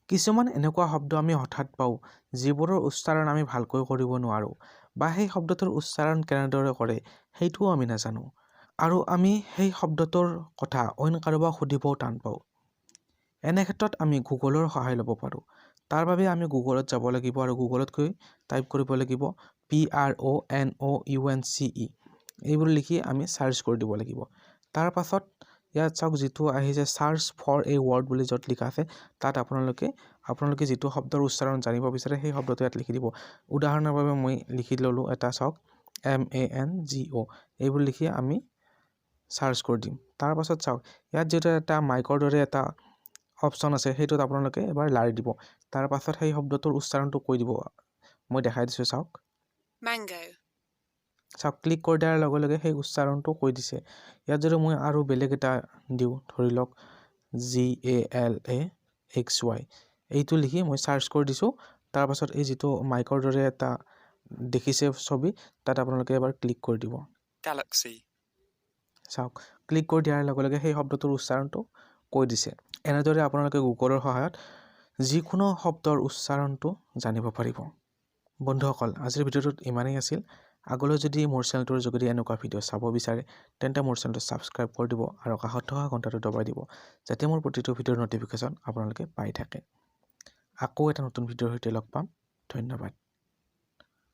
কিছুমান এনেকুৱা শব্দ আমি হঠাৎ পাওঁ, যিবোৰৰ উচ্চাৰণ আমি ভালকৈ কৰিব নোৱাৰোঁ বা সেই শব্দটোৰ উচ্চাৰণ কেনেদৰে কৰে সেইটোও আমি নাজানো আৰু আমি সেই শব্দটোৰ কথা অইন কাৰোবাক সুধিবও টান পাওঁ। এনে ক্ষেত্ৰত আমি গুগলৰ সহায় ল'ব পাৰোঁ। তাৰ বাবে আমি গুগলত যাব লাগিব আৰু গুগলত গৈ টাইপ কৰিব লাগিব PRONOUNCE। এইবোৰ লিখি আমি চাৰ্চ কৰি দিব লাগিব। তাৰ পাছত ইয়াত চাওক, যিটো আহিছে চাৰ্চ ফৰ এ ৱৰ্ড বুলি য'ত লিখা আছে, তাত আপোনালোকে যিটো শব্দৰ উচ্চাৰণ জানিব বিচাৰে, সেই শব্দটো ইয়াত লিখি দিব। উদাহৰণৰ বাবে মই লিখি ল'লোঁ এটা, চাওক, MANGO। এইবোৰ লিখি আমি চাৰ্চ কৰি দিম। তাৰ পাছত চাওক, ইয়াত যিটো এটা মাইকৰ দৰে এটা অপশ্যন আছে, সেইটোত আপোনালোকে এবাৰ লাৰি দিব। তাৰ পাছত সেই শব্দটোৰ উচ্চাৰণটো কৈ দিব। মই দেখাই দিছোঁ, চাওক। Mango. চাওক, ক্লিক কৰি দিয়াৰ লগে লগে সেই উচ্চাৰণটো কৈ দিছে। ইয়াত যদি মই আৰু বেলেগ এটা দিওঁ, ধৰি লওক GALAXY, এইটো লিখি মই চাৰ্চ কৰি দিছোঁ। তাৰপাছত এই যিটো মাইকৰ দৰে এটা দেখিছে ছবি, তাত আপোনালোকে এবাৰ ক্লিক কৰি দিব। Galaxy. চাওক, ক্লিক কৰি দিয়াৰ লগে লগে সেই শব্দটোৰ উচ্চাৰণটো কৈ দিছে। এনেদৰে আপোনালোকে গুগলৰ সহায়ত যিকোনো শব্দৰ উচ্চাৰণটো জানিব পাৰিব। বন্ধুসকল, আজিৰ ভিডিঅ'টোত ইমানেই আছিল। আগলৈ যদি মোৰ চেনেলটোৰ যোগেদি এনেকুৱা ভিডিঅ' চাব বিচাৰে, তেন্তে মোৰ চেনেলটো ছাবস্ক্ৰাইব কৰি দিব আৰু কাষত থকা ঘণ্টাটো দবাই দিব, যাতে মোৰ প্ৰতিটো ভিডিঅ'ৰ ন'টিফিকেশ্যন আপোনালোকে পাই থাকে। আকৌ এটা নতুন ভিডিঅ'ৰ সৈতে লগ পাম। ধন্যবাদ।